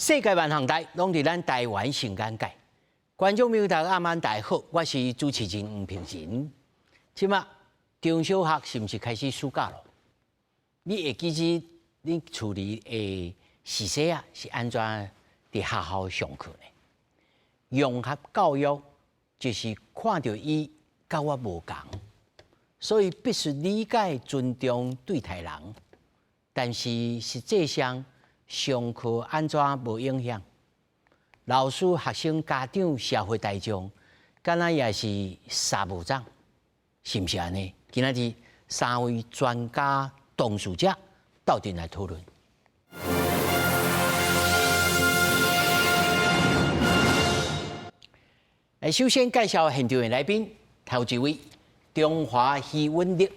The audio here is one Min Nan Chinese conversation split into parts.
世界萬項代，攏佇咱台灣上簡介。觀眾朋友大家暗晚大家好，我是主持人吳平仁。這馬中小學是毋是開始暑假咯？你會記得你厝裡的時細仔是按怎佇學校上課呢？融合教育就是看著伊佮我無仝，所以必須理解、尊重對待人。但是實際上，上課按怎無影響？老師、學生、家長、社會大眾，敢若也是三無長，是毋是按呢？今仔日三位專家當事者鬥陣來討論。來，首先介紹現場的來賓，頭一位中華魚塭力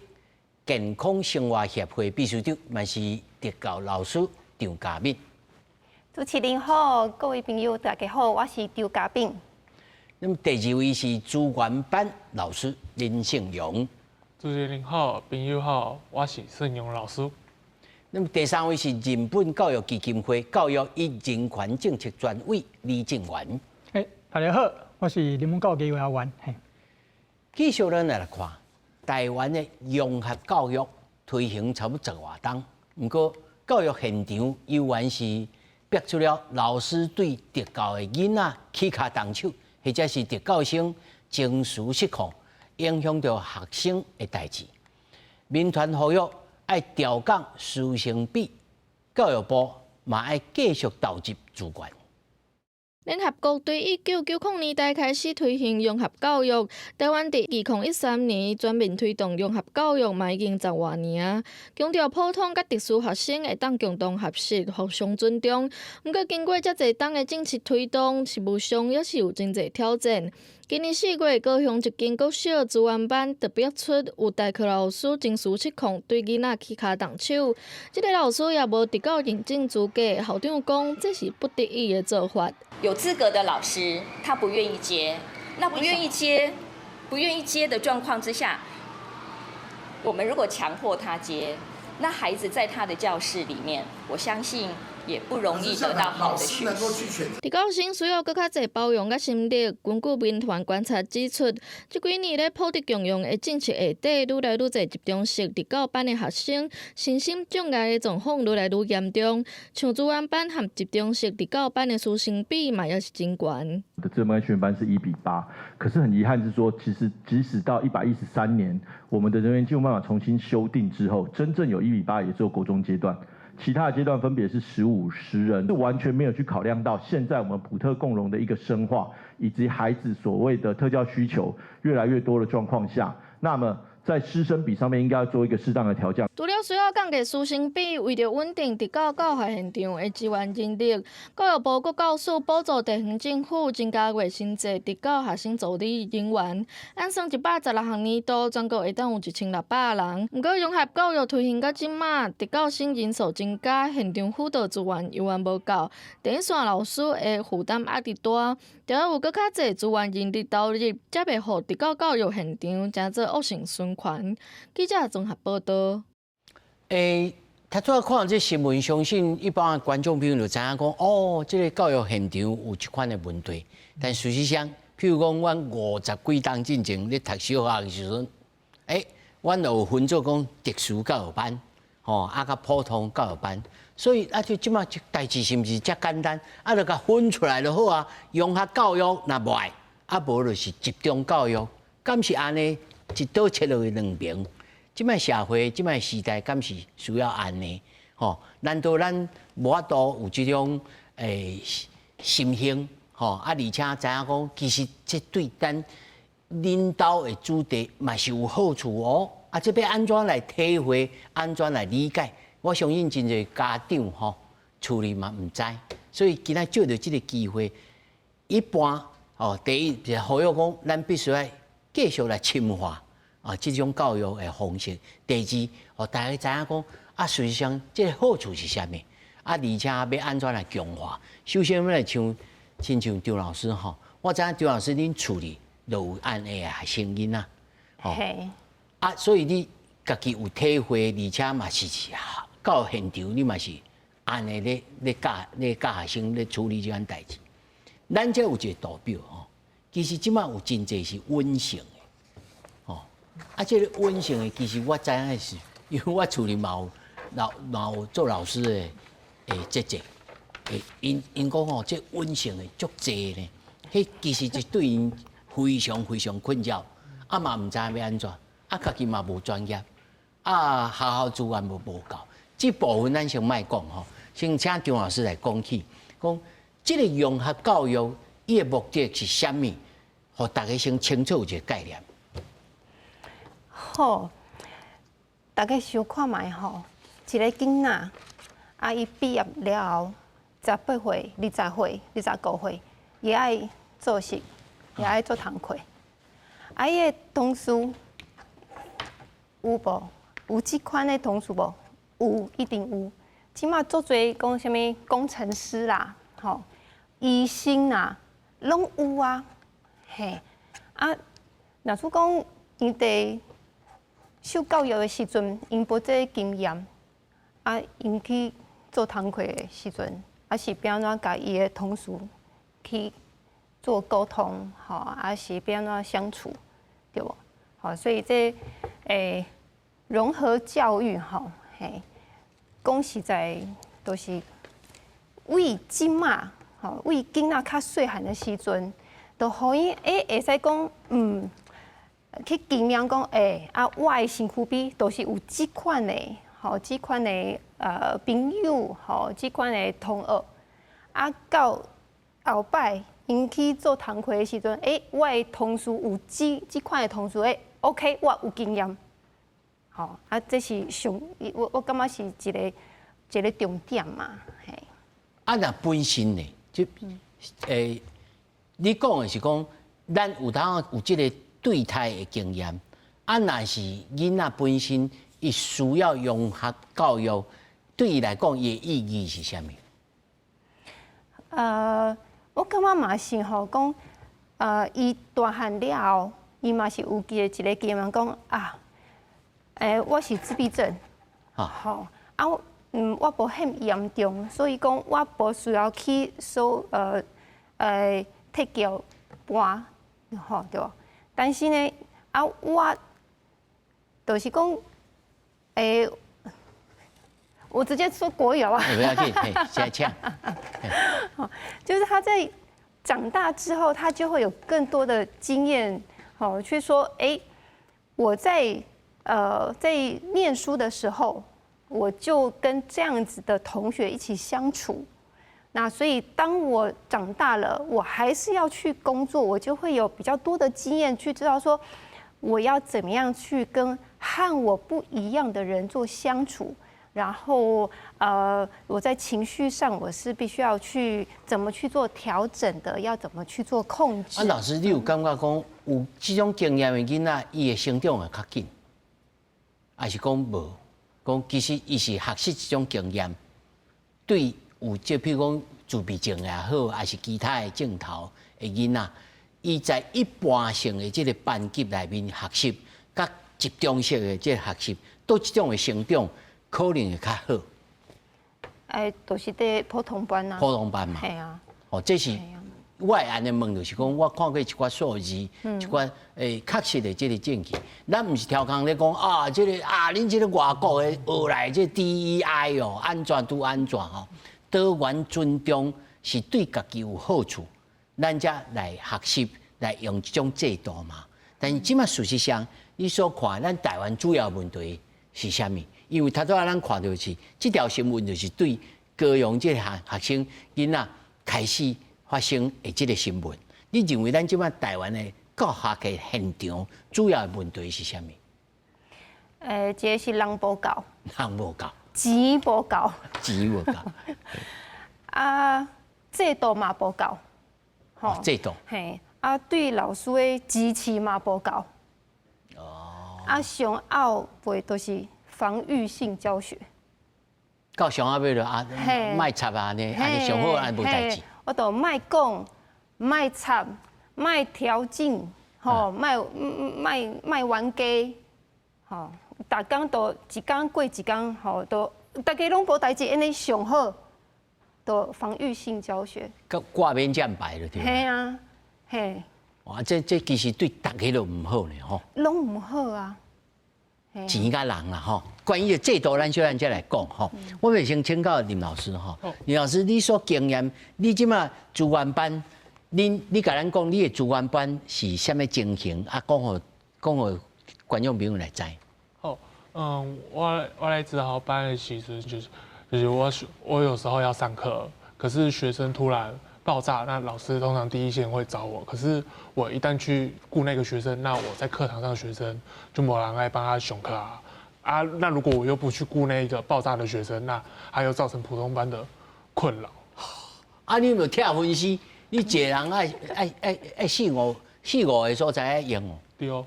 健康生活協會秘書長，嘛是特教老師張嘉敏。主持人好，各位朋友大家好，我是張嘉敏。那麼第二位是資源班老師林勝榮。主持人好，朋友好，我是勝榮老師。那麼第三位是人本教育基金會教育與人權政策專委李正元。欸，大家好，我是人本教育基金會阿元。繼續咱來看，台灣的融合教育推行差不多十外冬，毋過教育現場猶原是逼出了老師對特教的囡仔起跤動手，或者是特教生情緒失控，影響著學生的代誌。民團呼籲愛調降師生比，教育部嘛愛繼續投入資源。聯合國對1990年代開始推行融合教育，台灣佇2013年全面推動融合教育，嘛已經十外年啊。強調普通佮特殊學生會當共同學習，互相尊重。毋過經過遮濟冬的政策推動，實務上猶是有真濟挑戰。今年4月，高雄一間國小資源班就爆出有代課老師情緒失控，對囡仔起跤動手。這个老師也無特教認證資格，校長講這是不得已的做法。有資格的老師，他不願意接，那不願意接，不願意接的狀況之下，我們如果強迫他接，那孩子在他的教室裡面，我相信也不容易得到好的學習。特教生需要閣較濟包容佮心力。根據民團觀察指出，這幾年咧普特共融的政策下底，愈來愈濟集中式特教班的學生，身心障礙的狀況愈來愈嚴重。像資源班和集中式特教班的師生比嘛，也是真懸。的資源班訓練班是1比8，可是很遺憾是說，其實即使到113年，我們的人員進入辦法重新修訂之後，真正有1比8，也只有國中階段。其他的階段分別是15、10人，是完全沒有去考量到現在我們普特共融的一個深化，以及孩子所謂的特教需求越來越多的狀況下，那麼在師生比上面應該要做一個適當的調降。除了需要降低師生比，為著穩定特教教學現場的資源人力，教育部閣教師補助地方政府增加月薪制特教學生助理人員，按算116學年度全國會當有1600人。毋過融合教育推行到這馬，特教生人數增加，現場輔導資源猶原無夠，第一線老師的負擔壓力大，著愛有閣較濟資源人力投入，才袂予特教教育現場成做惡性循環。記者綜合報道。欸，頭拄仔看這新聞，相信一般的觀眾朋友就知影講，哦，這个教育現場有這款的問題。但事實上，譬如講，阮50幾冬進前咧讀小學的時陣，欸，阮就有分做講特殊教育班，吼，啊，佮普通教育班。所以啊，就這馬這代誌是毋是遮簡單？啊，就共分出來就好啊。融合教育若無愛，啊，無就是集中教育，敢是按呢？一刀切落去兩邊。這擺社會，這擺時代，敢是需要按呢？吼，難道咱無法度有這種心胸？吼啊，而且知影講，其實這對咱恁兜的子弟嘛是有好處哦。啊，這欲按怎來體會，按怎來理解？我相信真濟家長吼，厝裡嘛毋知，所以今仔借著這个機會，一般哦，第一就是呼籲講，咱必須愛繼續來深化啊這種教育的方式。第二，予大家知影講，啊，實際上這个好處是啥物？啊，而且欲按怎來強化？首先，欲來像親像張老師吼，我知影張老師恁厝裡就有按呢的學生囡仔，吼，啊，所以你家己有體會，而且嘛是到現場你嘛是按呢咧教學生咧處理這款代誌。咱這有一個圖表吼，其實這馬有真濟是隱性的，吼，啊，這個隱性的其實我知影的是，因為我厝裡嘛有老嘛有做老師的姐姐，𪜶講吼，這隱性的足濟呢，彼其實是對𪜶非常非常困擾，啊嘛毋知影欲按怎，啊家己嘛無專業，啊學校資源無夠，這部分咱先莫講吼，先請張老師來講起，講這個融合教育伊的目的是啥物？予大家先清楚一個概念。好，大家想看覓吼，一個囡仔，啊，伊畢業了後，18歲、20歲、25歲，伊愛做事，也愛做工課。啊，伊的同事有無？有這款的同事無？有，一定有。這馬足濟講啥物工程師啦，吼，醫生啦，攏有啊，嘿。啊，若是講𪜶佇受教育的時陣，𪜶無這個經驗，啊，𪜶去做工課的時陣，啊是欲按怎共伊的同事去做溝通，吼，啊是欲按怎相處，對無？吼，所以這融合教育，吼，嘿，講實在，都是為這馬，吼，為囡仔較細漢的時陣，就予𪜶會使講，去經驗講，啊，我的身軀邊都是有這款的，吼，這款的朋友，吼，這款的同學，啊，到後擺𪜶去做工課的時陣，我的同事有這款的同事，OK，我有經驗，吼，啊，這是上，我感覺是一個重點嘛，嘿。啊，若本身呢，就，你講的是講，咱有當有這個對待的經驗，啊，若是囡仔本身，伊需要融合教育，對伊來講，伊的意義是啥物？我感覺嘛是吼，講，伊大漢了後，伊嘛是有記得一個經驗，講啊，我是自閉症，吼，啊，我無遐嚴重，所以講我無需要去說特教班，吼對無？但是呢，啊，我就是講，我直接說國語啊。不要緊，先請。就是他在長大之後，他就會有更多的經驗，好去說，我在念書的時候，我就跟這樣子的同學一起相處。那所以當我長大了，我還是要去工作，我就會有比較多的經驗去知道說，我要怎麼樣去跟和我不一樣的人做相處。然後，我在情緒上我是必須要去怎麼去做調整的，要怎麼去做控制。啊，老師，你有感覺講有這種經驗的囡仔，伊會成長會較緊，還是講無？講其實伊是學習這種經驗，對有這譬如講自閉症也好，還是其他的症頭的囡仔，伊在一般性的這個班級內面學習，佮集中式的這個學習，佗一種的成長可能會較好。都是佇普通班啊。普通班嘛。係啊。哦，這是我會按呢問，就是講我看過一寡數字，一寡確實的這個證據。咱毋是刁工咧講啊，這個啊，恁這個外國的學來這 DEI 哦，按怎拄按怎吼，多元尊重是對家己有好處，咱才來學習來用這種制度嘛。但是這馬事實上，你所看咱台灣主要問題是啥物？因為頭拄仔咱看著是這條新聞，就是對高雄這個學生囡仔開始發生的這個新聞。你認為咱這馬台灣的教學的現場主要的問題是啥物？一個是人無夠，人無夠，錢無夠，錢無夠。啊，制度嘛無夠，吼，制度，嘿，啊，對老師的支持嘛無夠。哦。啊，上後尾都是防禦性教學。到上後尾就啊，莫插啊呢，按呢上好按呢無代誌。我都莫講，莫插，莫挑戰，吼，莫莫莫冤家，吼，逐工都一工過一工，吼，都大家攏無代誌，按呢上好，就防禦性教學。掛免獎牌了對。嘿啊，嘿。哇，這其實對大家都毋好呢，吼。攏毋好啊。錢佮人啦，吼。關於制度，咱小咱再來講吼。我欲先請教林老師吼，林老師，你所經驗，你這馬資源班，你共咱講，你的資源班是啥物情形？啊，講予觀眾朋友來知。好，我來指導班的時陣，就是我有時候要上課，可是學生突然爆炸，那老師通常第一線會找我。可是我一旦去顧那個學生，那我在課堂上的學生就無人來幫他上課啊。啊，那如果我又不去顧那個爆炸的學生，那還有造成普通班的困擾。啊，你有沒有拆分屍？你一個人愛四五個所在愛用哦。對哦。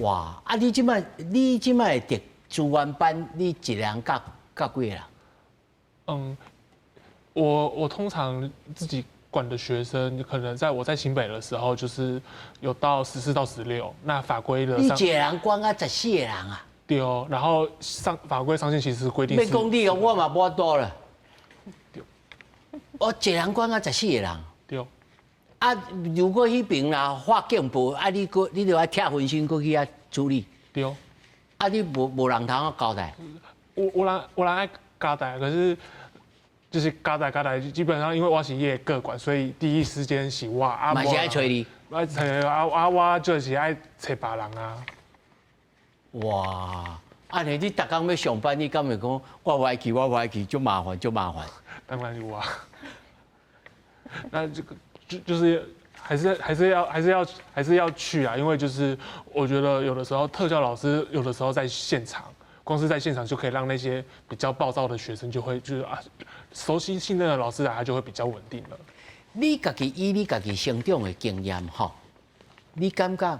哇！啊，你這擺的資源班，你一個人教幾個人？我通常自己管的學生，可能在我在新北的時候，就是有到14到16。那法規的，你一個人管啊14個人啊？對哦，然後上法規上線其實規定。欲講你我嘛無法度了。對。我一個人管啊14個人。對。啊，如果彼邊若發警報，啊，你就愛拆分身過去遐處理。對。啊，你無人通交代？有人愛交代，可是。就是交代交代，基本上因為我是伊的個管，所以第一時間是我。啊，嘛是愛揣你。愛揣啊啊！我就是愛揣別人啊。哇！啊，你逐工欲上班，你敢會講我無愛去，我無愛去，足麻煩，足麻煩。當然有啊。那這個就是還是要去啊，因為就是我覺得有的時候特教老師有的時候在現場。光是在現場就可以讓那些比較暴躁的學生就會就是啊，熟悉信任的老師來，他就會比較穩定了。你家己以你家己成長的經驗吼，你感覺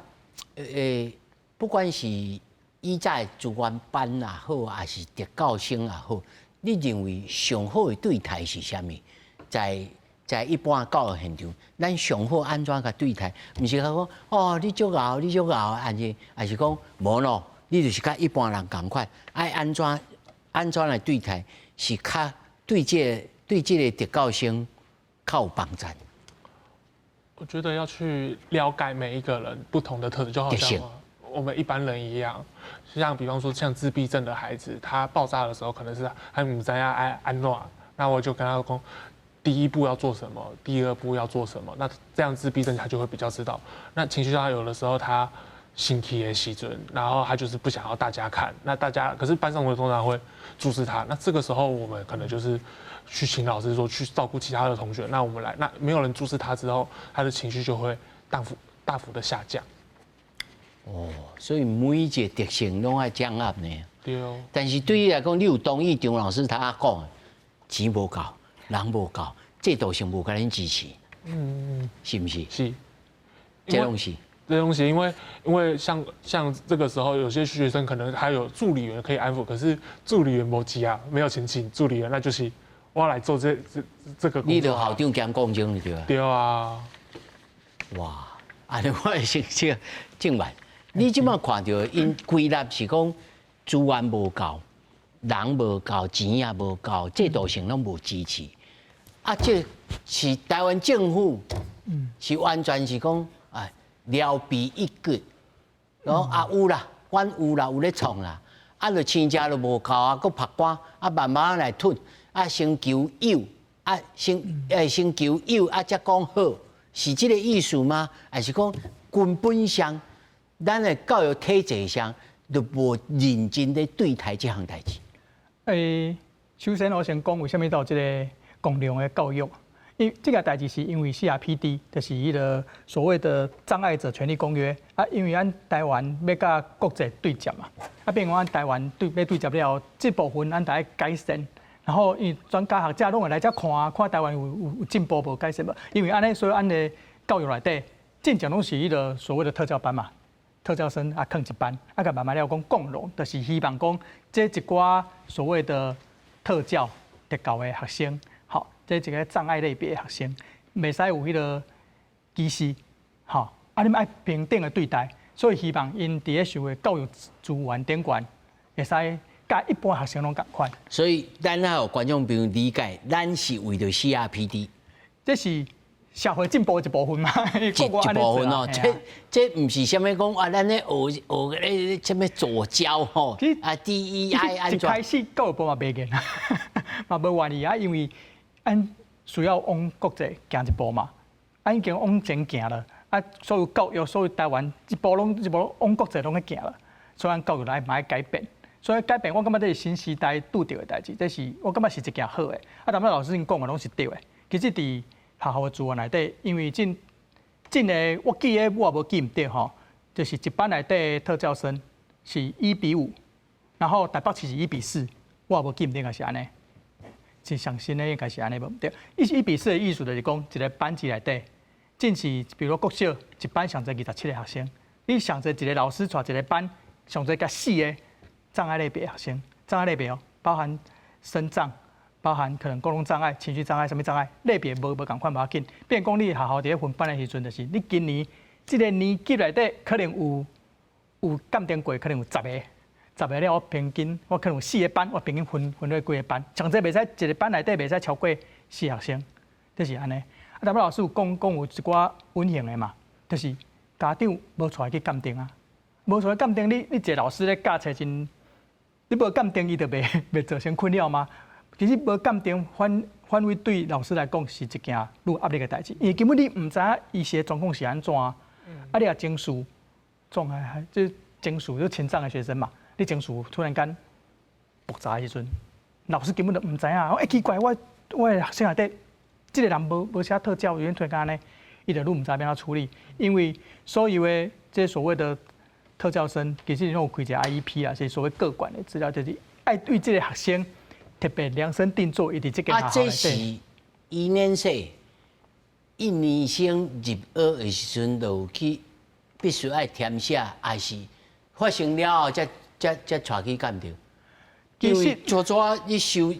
不管是以早的資源班也好，還是特教生也好，你認為上好的對待是啥物？在一般教育現場，咱上好按怎共對待？毋是講哦，你足𠢕，你足𠢕，按呢，抑是講無咯？你就是佮一般人仝款，愛按怎來對待，是較對這個特教生較有幫助。我覺得要去了解每一個人不同的特質，就好像我們一般人一樣，像比方說像自閉症的孩子，他爆炸的時候可能是他毋知影愛按怎，那我就跟他講，第一步要做什麼，第二步要做什麼，那這樣自閉症他就會比較知道。那情緒上有的時候他生氣的時陣，然後他就是不想要大家看，那大家可是班上的通常會注視他，那這個時候我們可能就是去請老師說去照顧其他的同學，那我們來，那沒有人注視他之後，他的情緒就會大幅大幅的下降。哦，所以每一個特性攏愛掌握呢。對哦。但是對你來講，你有同意張老師他講，錢無夠，人無夠，制度性無共恁支持。是毋是？是。這攏是。這東西，因為像這個時候，有些學生可能還有助理員可以安撫，可是助理員無錢啊，沒有錢請助理員，那就是我來做這個工作。你就校長兼校長對吧？對啊。哇！啊，我會先這正萬，你這擺看著𪜶歸納是講資源無夠，人無夠，錢也無夠，制度性攏無支持。啊，這是台灣政府，是完全是講。撩鼻一句，然後啊有啦，阮有啦，有咧創啦，啊，就錢食都無夠啊，閣曝光，啊慢慢來褪，啊先求有，啊先求有，啊才講好，是這個意思嗎？還是講根本上，咱的教育體制上就無認真咧對待這項代誌？首先我先講為啥物到這個共融的教育。因這個代誌是因為 CRPD，就是彼個所謂的障礙者權利公約啊，因為咱台灣欲佮國際對接嘛，啊，變講咱台灣對欲對接了後，這部分咱得愛改善，然後因為專家學者攏會來遮看，看台灣有進步無改善無？因為按呢，所以按的教育內底，進前攏是彼個所謂的特教班嘛，特教生啊，囥一班，啊，佮慢慢了講共融，就是希望講這一寡所謂的特教特教的學生。這一個障礙類別的學生，袂使有彼個歧視，吼，啊，你們愛平等的對待，所以希望𪜶佇咧受的教育資源頂懸，會使佮一般學生攏仝款。所以咱愛予觀眾朋友理解，咱是為著 CRPD，這是社會進步的一部分嘛。一一部分哦，這這毋是啥物講啊，咱咧學學咧啥物左膠吼，啊 DEI 按怎？一開始教育部嘛袂見，嘛無願意啊，因為按需要往國際行一步嘛，啊已經往前行了，啊所有教育，所有台灣一步攏一步往國際攏去行了，所以按教育來嘛愛改變。所以改變，我感覺這是新時代拄著的代誌，這是我感覺是一件好的。啊，淡薄老師𪜶講的攏是對的。其實佇學校的資源內底，因為進進的我記得我也無記毋對吼，就是一班內底特教生是1比5，然後台北市是1比4，我也無記毋對，應該是按呢。是上新的應該是按呢無毋對。1比4的意思就是講，一個班級內底，進是比如說國小一班上濟27個學生，你上濟一個老師帶一個班，上濟佮四個障礙類別學生，障礙類別哦，包含身障，包含可能溝通障礙、情緒障礙、啥物障礙類別無無仝款無要緊。變講你學校佇咧分班的時陣，就是你今年這個年級內底可能有有鑑定過，可能有十個，十個了我平均我可能有四個班，我平均分分做幾個班，上濟袂使一個班內底袂使超過四學生，就是按呢。啊，淡薄老師有講講有一寡隱形的嘛，就是家長無帶去鑑定啊，無帶鑑定，你你一個老師咧教冊真，你無鑑定伊就袂袂造成困擾嗎？其實無鑑定反反為對老師來講是一件愈壓力的代誌，因為根本你毋知影伊的狀況是按怎啊，啊你若情緒狀態，這情緒就情障的學生嘛，你情緒突然間爆炸的時陣，老師根本就毋知影，欸奇怪，我我的學生內底，這個人無無寫特教，原突然間按呢，伊就愈毋知欲按怎處理，因為所有的這所謂的特教生，其實攏有開一個 IEP 啊，是所謂個管的資料，就是愛對這個學生特別量身定做，伊佇這間學校內底。啊，這是一年生，一年生入學的時陣就有去必須愛填寫，還是發生了後才才才帶去鑑定？其實初初你收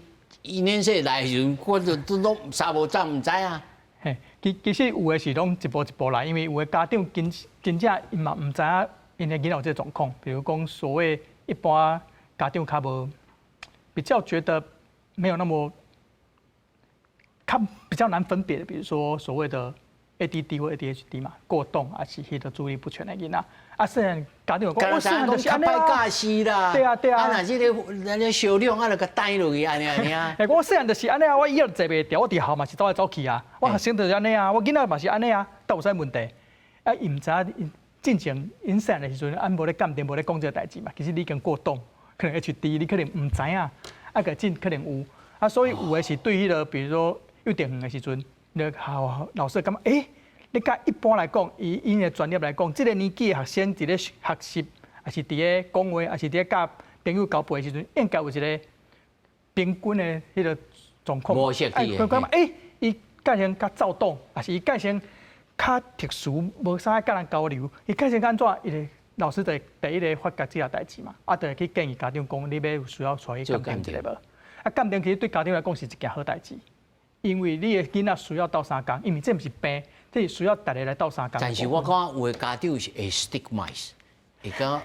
一年生來的時陣，我就都攏三無走毋知啊。嘿，其其實有的是攏一步一步來，因為有的家長真真正𪜶嘛毋知影𪜶的囡仔有這個狀況，比如講所謂一般家長較無比較覺得沒有那麼看比較難分別的，比如說所謂的 ADD 或 ADHD 嘛，過動還是彼個注意力不全的囡仔。啊，雖然家長講，我細漢就是按呢啊，教師啦，對啊對啊，啊，若這個咱咧小量啊，就共帶落去按呢按呢。欸，我細漢就是按呢啊，我椅仔坐袂牢，我佇學校嘛是走來走去啊，我學生就是按呢啊，我囡仔嘛是按呢啊，都有啥問題？啊，伊毋知影進前𪜶細漢的時陣，按無咧鑑定，無咧講這個代誌嘛，其實你已經過動，可能 HD，你可能毋知影，啊個進可能有，啊，所以有的是對彼個，比如說幼稚園的時陣，你學校老師感覺，欸，你佮一般來講，以𪜶的專業來講，這個年紀的學生佇咧學習，抑是佇咧講話，抑是佇咧佮朋友交陪的時陣，應該有一個平均的彼個狀況。模式。哎，感覺欸，伊個性較躁動，抑是伊個性較特殊，無啥愛佮人交流，伊個性按怎？伊個老師就會第一個發覺這個代誌嘛，啊，就會去建議家長講，你欲有需要帶去鑑定一下無？啊，鑑定其實對家長來講是一件好代誌，因為你的囡仔需要鬥相共，因為這毋是病，這是需要逐个來鬥相共。但是我看有的家長是會 stigmatize，會講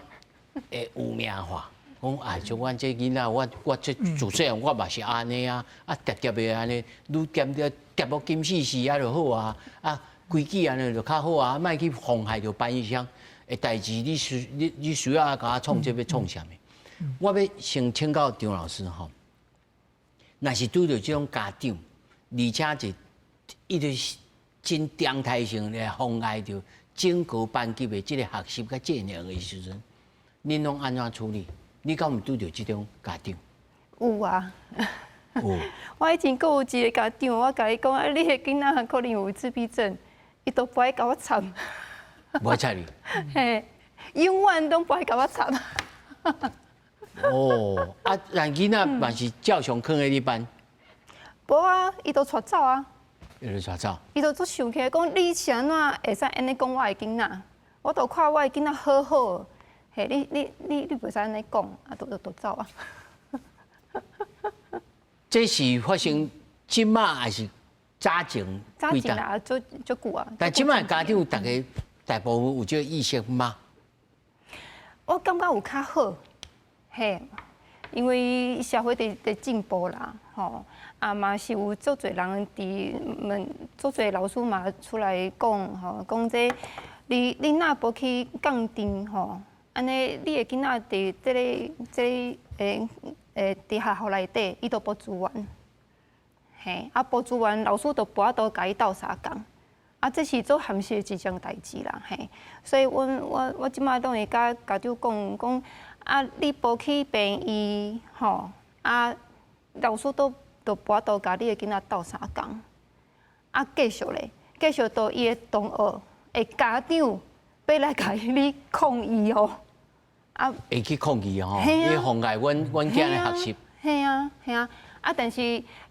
會污名化，講啊，像阮這囡仔，我我這自細漢我嘛是按呢啊，啊，澹澹的按呢，愈恬恬恬到金絲絲啊就好啊，啊，規矩按呢就較好啊，莫去妨害著班上的代誌，你需你你需要共我創這欲創啥物？我欲先請教張老師吼，若是拄著這種家長，而且是伊就是真常態性來妨礙著整個班級的這個學習佮技能的時陣，恁攏按怎處理？你敢有拄著這種家長？有啊。有。我以前閣有一個家長，我共伊講啊，你的囡仔可能有自閉症，伊都無愛共我插。無愛插你？嘿，永遠攏無愛共我插。哦，啊，但囡仔嘛是照常囥佇你班。無啊，伊都𤆬走啊。伊就𤆬走。伊就足生氣，講你是按怎會使按呢講我的囡仔？我都看我的囡仔好好，嘿，你你你你袂使按呢講，啊，就就就走啊。這是發生這馬還是早前？早前啊，足足久啊。但這馬家長逐个大部分有這個意識嗎？我感覺有較好，嘿，因為社會佇進步啦，吼，啊嘛是有足濟人佇問，足濟老師嘛出來講，吼，講這你若無去降低吼，按呢你的囡仔佇這个這个欸佇學校內底，伊都無資源，嘿，啊無資源，老師都無法度共伊鬥相共。啊，這是足現實的一樁代誌啦，嘿，所以阮我這擺攏會佮家長講講，啊，你無去病院吼，啊，老師都無法度共你的囡仔鬥相共，啊，繼續咧，繼續到伊的同學的家長欲來共你抗議哦，啊，會去抗議吼，伊妨礙阮囝的學習。嘿啊，嘿啊，啊，但是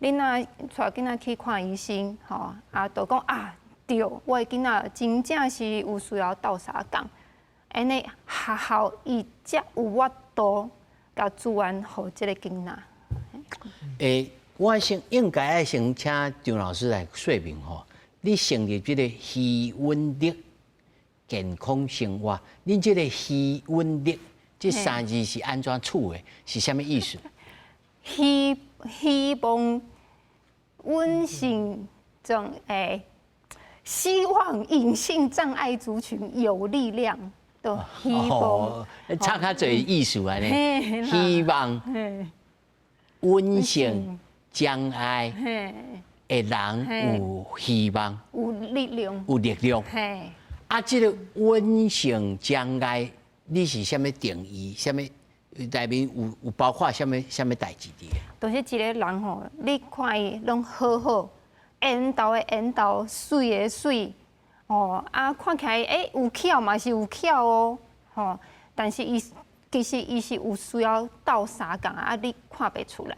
恁若帶囡仔去看醫生，吼，啊，就講啊。對，我的囡仔真正是有需要鬥相共，按呢學校伊才有法度共資源予這个囡仔。欸，我先應該愛先請張老師來說明吼，你成立這个希穩力健康生活，恁這个希穩力這三字是按怎取的？是啥物意思？希望隱性障欸。希望隱性障礙族群有力量的希望，差較濟意思按呢。希望隱性障礙的人有希望，有力量，有力量。啊，這个隱性障礙，你是啥物定義？啥物內面有包括啥物代誌佇？就是一个人吼，你看伊攏好好。緣投的緣投，媠的媠，哦，啊，看起來欸有巧嘛是有巧哦，吼，但是伊其實伊是有需要鬥相共啊，你看袂出來。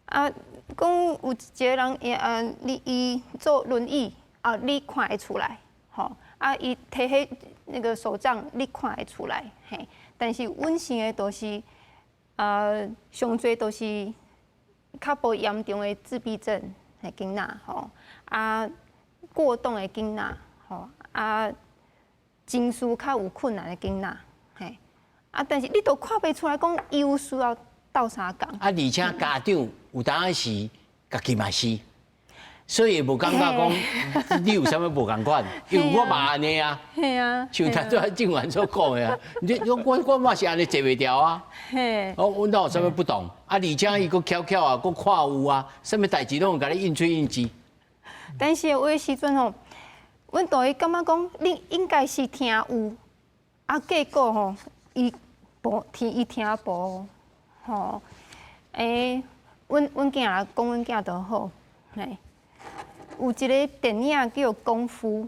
啊，講有一個人伊啊，你伊坐輪椅啊，你看會出來，吼，啊，伊提彼那個手杖，你看會出來，嘿。但是隱性的都是啊，上濟都是較無嚴重的自閉症的囡仔，吼，啊，過動的囡仔，吼，啊，情緒較有困難的囡仔，嘿，啊，但是你都看袂出來講伊有需要鬥相共。啊，而且家長有當時家己嘛是，所以無感覺講你有啥物無仝款，因為我嘛按呢啊。嘿啊。像頭拄仔正元所講的啊，你我嘛是按呢坐袂牢啊。哦，阮哪有啥物不同？啊，而且伊閣巧巧啊，閣看有啊，啥物代誌攏會共你應喙應舌。但是有的時陣吼，阮都會感覺講，你應該是聽有，啊，結果吼，伊無聽，伊聽無，吼，欸，阮囝啊，講阮囝就好，嘿，有一个電影叫《功夫》，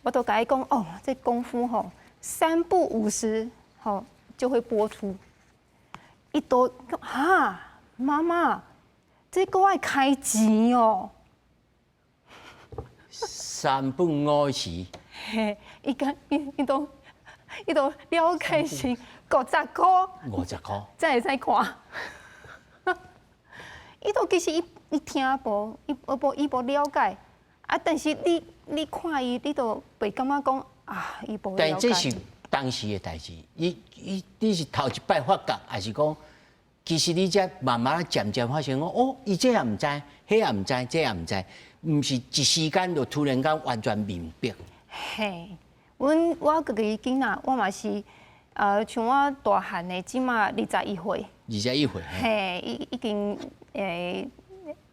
我都共伊講，哦，這功夫吼，三不五時吼就會播出，伊都講哈，媽媽，這閣愛開錢哦。三不五時，嘿，伊講伊都了解是50箍， 50箍，才會使看。伊都其實伊聽無，伊無了解，啊，但是你看伊，你都袂感覺講啊，伊無了解。但這是當時的代誌，你是頭一擺發覺，還是講其實你才慢慢漸漸發現講，哦，伊這也毋知，彼也毋知，這也毋知，毋是一時間就突然間完全明白。嘿，阮我家己囡仔，我嘛是，像我大漢的，這馬21歲。 21歲。嘿，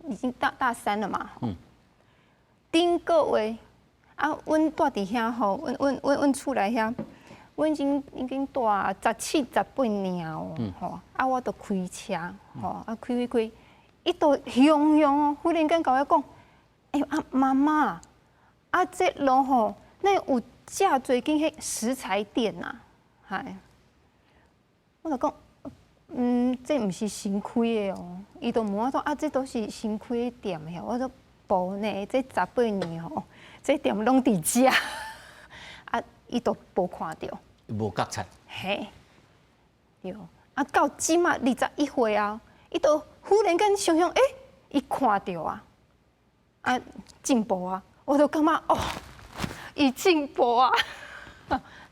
已經大三了嘛。頂個月啊，阮蹛佇遐吼，阮厝內遐，阮已經蹛17、18年哦，吼，啊，我都開車，吼，啊，開開開，伊都雄雄哦，忽然間共我講，欸，啊，媽媽，啊，這路吼，哪有遮濟間彼食材店啊？係，我就講，嗯，這毋是新開的哦。伊就問我講，啊，這都是新開的店的。我說無呢，這18年吼，這店攏佇遮。啊，伊都無看著，無覺察。嘿，對。啊，到這馬21歲啊，伊都忽然間想想，欸，伊看著啊，啊，進步啊，我都感覺哦，伊進步啊，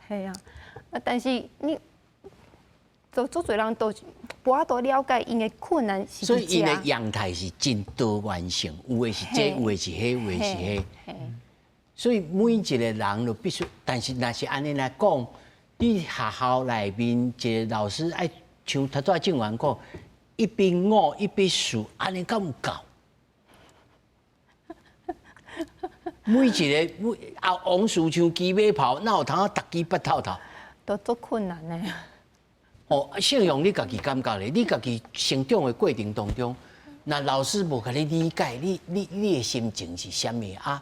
係啊，啊，但是你都足濟人都無法度了解𪜶的困難是。所以𪜶的樣態是真多元性，有的是這，有的是彼，有的是彼。所以每一個人都必須，但是若是按呢來講，你學校內面一個老師愛像頭拄仔正元講，1比5，1比4，按呢敢有夠？每一個每啊，王師像騎馬跑，哪有通啊？逐支筆透透？都足困難的。哦，聖雄，你家己感覺咧？你家己成長的過程當中，若老師無共你理解，你的心情是啥物啊？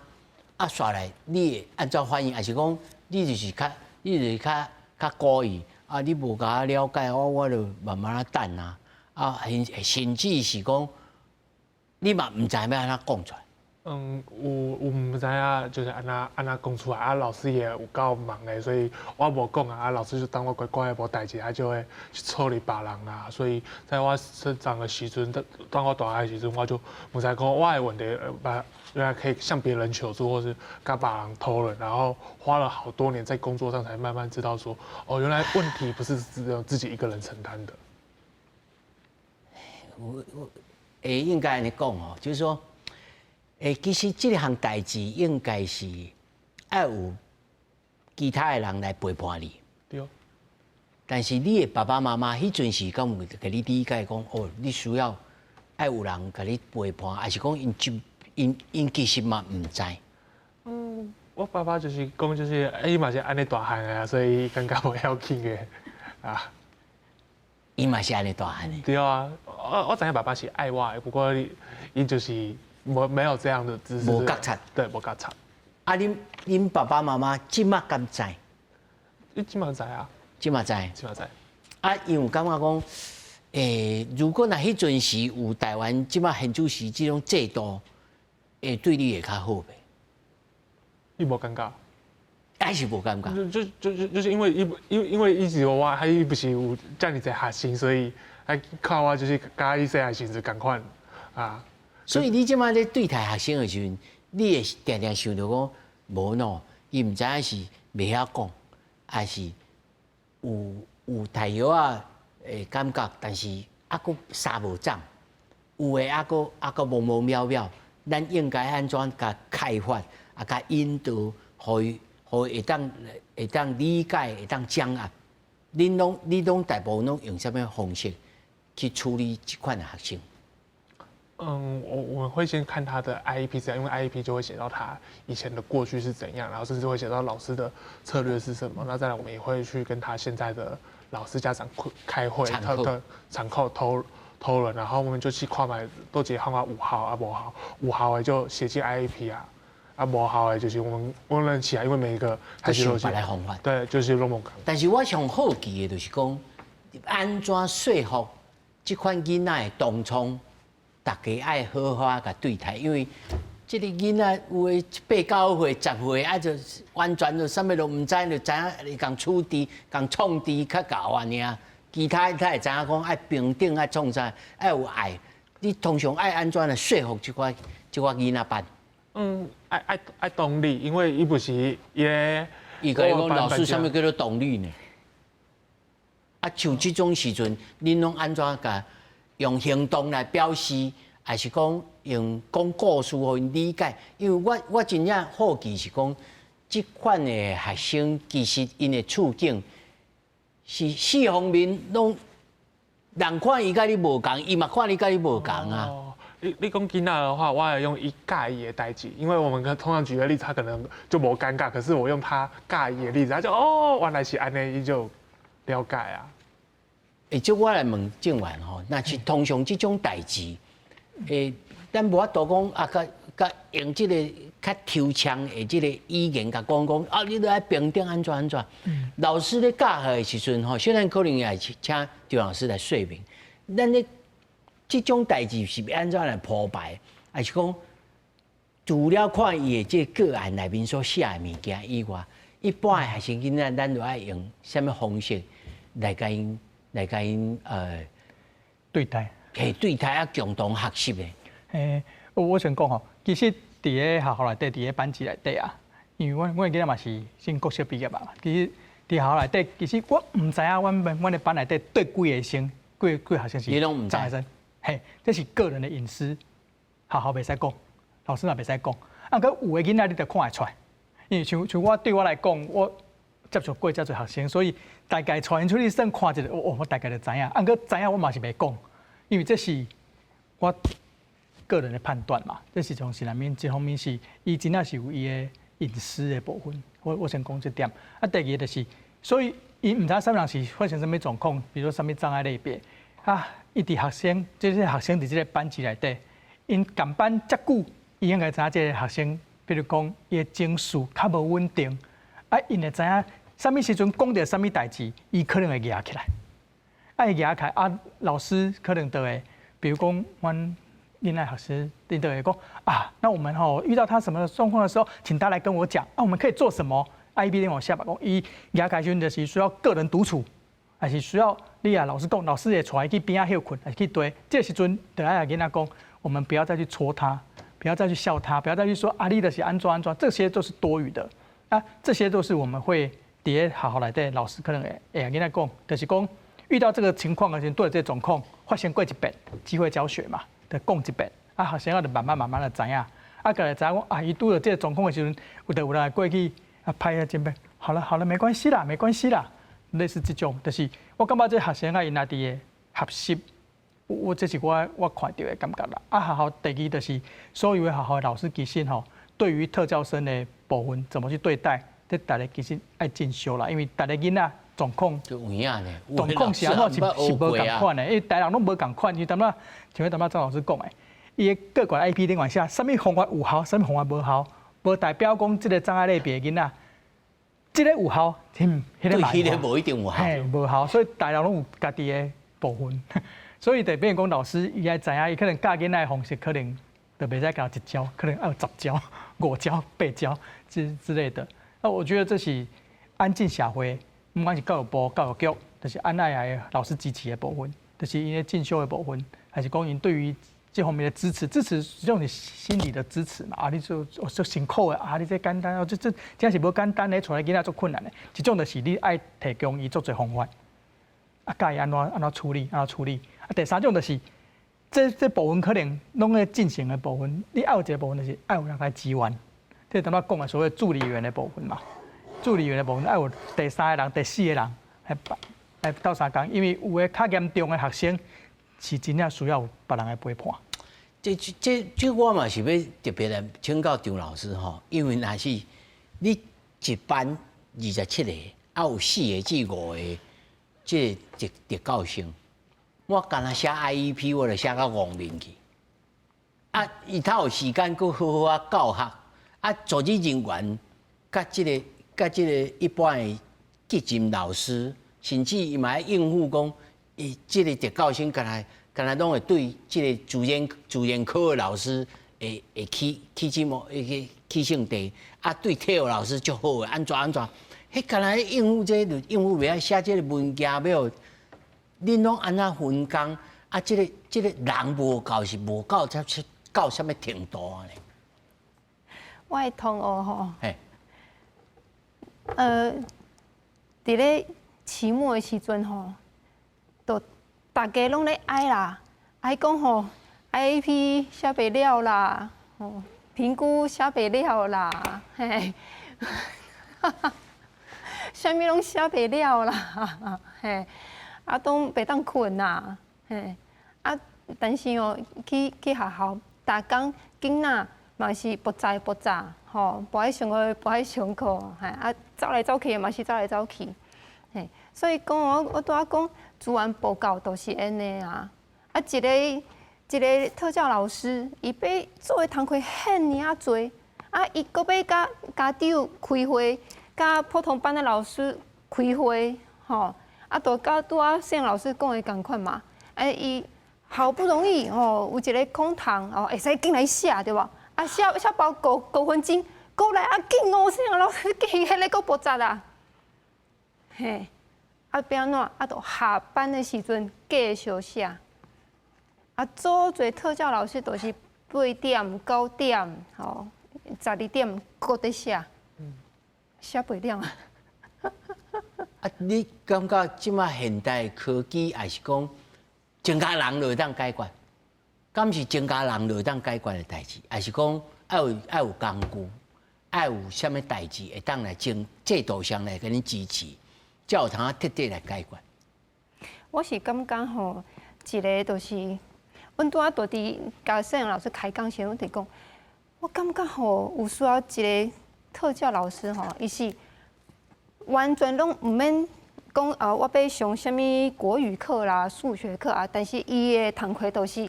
啊，煞來你會按怎反應？還是講你就是較故意啊？你無共我了解，我就慢慢仔等啊。啊，甚至是講，你嘛毋知欲按怎講出來。嗯，有毋知影，就是按怎按怎講出來啊，老師也有夠忙的，所以我無講啊，啊老師就當我乖乖的無代誌，他就會去處理別人啊。所以在我成長的時陣，當我大漢的時陣，我就毋知講我的問題，原來可以向別人求助，或是共別人討論，然後花了好多年在工作上，才慢慢知道說，哦，原來問題不是只有自己一個人承擔的。我應該按呢講哦，就是說。其實這項代誌應該是愛有其他的人來陪伴你。對。但是你的爸爸媽媽彼陣時敢有共你理解講，哦，你需要愛有人共你陪伴，還是講𪜶其實嘛毋知？嗯，我爸爸就是講，就是伊嘛是按呢大漢的啊，所以感覺無要緊的啊。伊嘛是按呢大漢的。對啊，我知影爸爸是愛我的，不過伊就是。沒有這樣的知識，無覺察，對，無覺察。啊，恁爸爸媽媽這馬敢知？伊這馬知啊？這馬知，這馬知。啊，伊有感覺講，如果若彼陣時有台灣這馬現主時這種制度，會對你會較好袂？伊無感覺，還是無感覺？就是因為伊是我，伊不是有遮爾濟學生，所以啊看我就是佮伊細漢時陣仝款啊。所以你這馬咧對待學生的時陣，你會定定想著講無喏，伊毋知影是袂曉講，還是有太藥仔的感覺，但是猶閣衫無長，有的猶閣猶閣模模渺渺，咱應該按怎共開發，啊，共引導，予伊會當理解，會當掌握。恁攏大部分攏用啥物方式去處理這款的學生？嗯，我們會先看他的 IEP 資料，因為 IEP 就會寫到他以前的過去是怎樣，然後甚至會寫到老師的策略是什麼。那再來，我們也會去跟他現在的老師、家長開會，他的場口討討論，然後我們就去看覓佗一個方法有效啊無效，有效的就寫進 IEP 啊，啊無效的就是我們起來，因為每一個還是有別的方法。對，就是攏無仝。但是我上好奇的就是講，按怎說服這款囡仔的當創？大家愛好好共對待，因為這個囡仔有的八九歲、10歲，啊就完全就啥物都毋知，就知影會共處置、共創治較𠢕按呢。其他才會知影講愛平等、愛創啥、愛有愛。你通常愛按怎來說服這款囡仔班？嗯，愛同理，因為伊不是伊個。伊共你講老師，啥物叫做同理呢？啊，像這種時陣，恁攏按怎共？用行動來表示，還是講用講故事予𪜶理解？因為我真正好奇是講，這款的學生其實𪜶的處境是四方面攏人看伊佮你無仝，伊嘛看你佮你無仝啊。哦，你講囡仔的話，我會用伊佮意的代誌，因為我們通常舉個例子，他可能就無尷尬，可是我用他佮意的例子，他就哦，原來是按呢，伊就了解啊。欸，這我來問正元吼，若是通常這種代誌，咱無法度講啊，佮佮用這個較抽象的這個語言共講講啊，你著愛平等按怎按怎。老師咧教學的時陣吼，雖然可能也是請張老師來說明，咱咧這種代誌是欲按怎來鋪排，還是講除了看伊的這個個案內面所寫的物件以外，一般的學生囡仔，咱著愛用啥物方式來共𪜶？來共𪜶對待，嘿對待啊，共同學習的。我想講吼，其實佇咧學校內底，佇咧班級內底啊，因為阮的囡仔嘛是進國小畢業啊，其實佇學校內底，其實我毋知影阮的班內底對幾个生，幾个學生是你攏毋知障礙生，嘿，這是個人的隱私，學校袂使講，老師也袂使講。啊，閣有的囡仔你就看會出來，因為像我對我來講，我接觸過遮濟學生，所以大概帶𪜶出去算看一下，哦，我大概就知影。啊，閣知影我嘛是袂講，因為這是我個人的判斷嘛。這是從是內面這方面是，伊真正是有伊的隱私的部分。我先講這點。啊，第二個就是，所以伊毋知啥物人是發生啥物狀況，比如說啥物障礙類別啊，伊佇學生，這些學生佇這個班級內底，𪜶仝班遮久，伊應該知影這個學生，比如講伊的情緒較無穩定，啊，𪜶會知影啥物時陣講著啥物代誌，伊可能會蜈起來，啊，伊蜈起來啊，老師可能就會，比如講，阮囡仔學生，𪜶就會講啊，那我們吼遇到他什麼狀況的時候，請他來跟我講，啊，我們可以做什麼？啊，伊比如我下巴講，伊蜈起來時陣就是需要個人獨處，還是需要你啊老師講，老師會帶伊去邊仔歇睏，還是去對，這個時陣就愛共囡仔講，我們不要再去戳他，不要再去笑他，不要再去說啊，你就是按怎按怎，這些都是多餘的。啊，這些都是我們會佇咧學校內底，老師可能會共囡仔講，就是講遇到這個情況的時陣，對這個狀況發生過一遍，機會教學嘛，就講一遍，啊，學生啊就慢慢慢慢就知影，啊，過來知影講啊，伊拄著這個狀況的時陣，有就有人會過去啊拍伊肩膀，好了好了，沒關係啦，沒關係啦，類似這種，就是我感覺這學生啊，𪜶家己的學習，我這是我看著的感覺啦。啊，學校第二就是所有的學校的老師其實吼，對於特教生的部分怎麼去對待，這大家其實愛進修啦，因為逐个囡仔狀況就有影呢，狀況是按怎是無仝款的，因為逐人攏無仝款。像淡仔像淡仔張老師講的，伊的個管 IEP 頂懸寫，啥物方法有效，啥物方法無效，無代表講這個障礙類別的囡仔，這個有效，彼個嘛對，彼個無一定有效。嘿，無效，所以逐人攏有家己的部分，所以就變成講老師伊愛知影，伊可能教囡仔的方式可能就袂使教一招，可能愛有10招、五招、八招之類的。那我覺得這是安進社會，毋管是教育部、教育局，就是按愛的老師支持的部分，就是𪜶的進修的部分，還是講𪜶對於這方面的支持，支持這種是心理的支持嘛。啊，你做做辛苦的，啊，你這簡單哦，這真是無簡單的，帶來囡仔足困難的。這種就是你愛提供伊足濟方法，啊，教伊按怎按怎處理，按怎處理。啊，第三種就是，這部分可能攏咧進行的部分，你愛有一個部分就是愛有人來支援，這淡仔講的所謂助理員的部分嘛。助理員的部分愛有第三個人、第四個人來來鬥相共，因為有的較嚴重的學生是真正需要有別人的陪伴。這我嘛是欲特別來請教張老師吼，因為若是你一班27個，啊有四個至五個，這個特教生，我干焦寫 IEP，我就寫到戇面去。啊，伊才有時間閣好好啊教學，啊，組織人員佮這個一般的級任老師，甚至伊嘛愛應付講，伊這個特教生敢若攏會對這個自然科的老師會起這麼會去起性地，啊，對體育老師足好的，按怎按怎，彼敢若應付這個就應付袂曉寫這個文件欲，恁攏按怎分工？啊，這個人無夠是無夠，才到啥物程度啊？我的同學吼，嘿，佇咧期末的時陣吼，就逐家攏咧哀啦，哀講吼，IEP 寫袂了啦，吼，評估寫袂了啦，嘿，啥物攏寫袂了啦，嘿，啊，都袂當睏啦，嘿，啊，但是哦，去學校，逐工囡仔嘛是爆炸爆炸，吼，無愛上課，無愛上課，嘿，啊，走來走去嘛是走來走去，嘿，所以講我拄仔講資源無夠，就是按呢啊，啊，一个一个特教老師，伊欲做的工課遐爾仔濟，啊，伊閣欲佮家長開會，佮普通班的老師開會，吼，啊，就佮拄仔盛老師講的仝款嘛，啊，伊好不容易吼有一个空堂哦，會使進來寫對無？啊，寫寫包五分鐘，過來啊，緊哦，盛老師緊，彼个閣爆炸啦，嘿，啊，欲按怎？啊，就下班的時陣繼續寫。啊，足濟特教老師都是8點、9點、吼，12點閣佇寫，寫袂了啊。啊，你感覺這馬現代科技，抑是講增加人就會當解決？敢是增加人就會當解決的代誌，抑是講愛有工具，愛有啥物代誌會當來從制度上來共你支持，才有通徹底來解決？我是感覺吼，一個就是，阮拄仔佇佇共世榮老師開講時，阮佇講，我感覺吼有需要一個特教老師吼，伊是完全攏毋免講啊，我欲上啥物國語課啦、數學課啊，但是伊的工課都是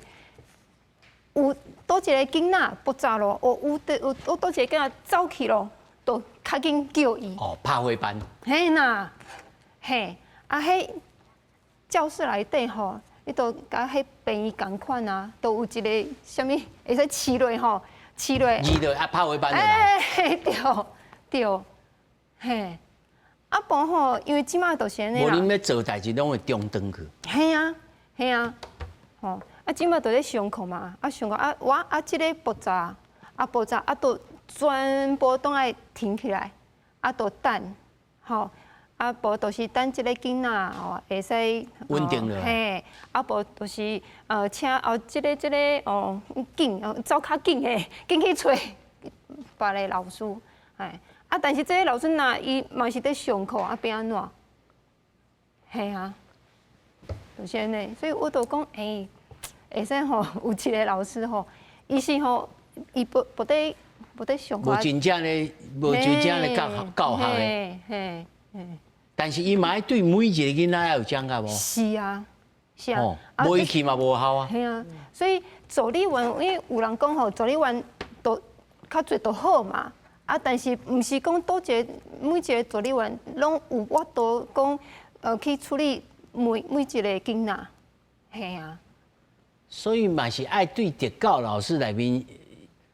有佗一个囡仔爆炸咯，我有有有佗一個囡仔走去咯，就較緊叫伊。哦，拍火班。嘿啦，嘿，啊，彼教室內底吼，你都佮彼病院仝款啊，都有一個啥物會使飼落吼，飼落。飼落啊，拍火班就來。欸，對對，嘿，啊無吼，因為這馬就是按呢啦。無恁欲做代誌，攏會中斷去。嘿啊，嘿啊，吼，啊這馬就咧上課嘛，啊上課啊，我啊這个步驟，啊步驟啊都全部攏愛停起來，啊都等，吼。啊，無就是等這个囡仔吼會使穩定落來。嘿，啊無就是請哦這个這个哦緊哦走較緊的，緊去揣別个老師，嘿，啊但是這个老師若伊嘛是佇上課啊，欲按怎？嘿啊，就是按呢，所以我就講，欸，會使吼有一个老師吼，伊是吼伊無佇上課。無真正咧，無真正咧教學教學的。嘿嘿嘿。但是伊嘛愛對每一个囡仔有講甲無？是啊，是啊。無伊去嘛無效啊。嘿啊，所以助理員，因為有人講吼，助理員都較濟都好嘛。啊，但是毋是講佗一个每一个助理員攏有法度講，去處理每一個囡仔。嘿啊。所以嘛是愛對特教老師內面，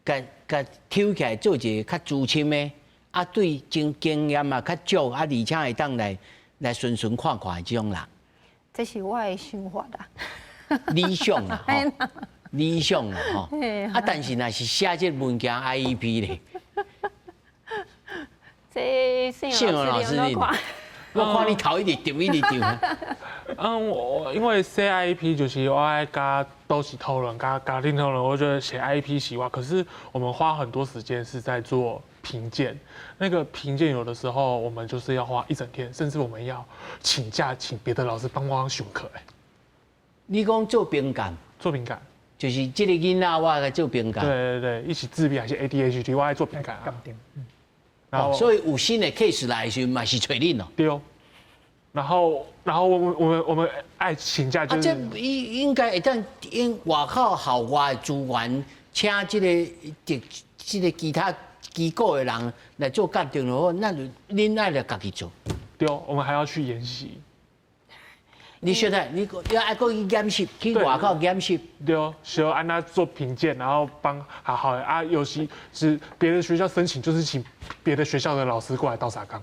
共共抽起來做一个較資深的。啊，對經經驗嘛較足，啊，而且會當來來巡巡看看的這種人。這是我的想法啦。理想啦，吼，理想啦，吼。啊，但是若是寫這個文件 IEP 咧，這世榮老師你我看你頭一直勻，一直勻。嗯，我因為寫 IEP 就是我愛佮導師討論，佮家庭討論，我覺得寫 IEP 是我，可是我們花很多時間是在做評鑑，那個評鑑有的時候我們就是要花一整天，甚至我們要請假請別的老師幫忙上課。你講做評鑑？做評鑑，就是這個囡仔我來做評鑑。對對對，一起自閉還是 ADHD，我愛做評鑑啊。然後，所以有新的 case 來的時候，嘛是揣恁哦。對哦。然後我們愛請假就是。啊，這應應該會當用外口校外的資源，請這个這這个其他機構的人來做鑑定的話，那就恁愛來家己做。對哦，我們還要去研習。你曉得，你要愛閣去研習，去外口研習。對哦，需要按他做評鑑，然後幫好好啊，有時是別的學校申請，就是請別的學校的老師過來鬥相共。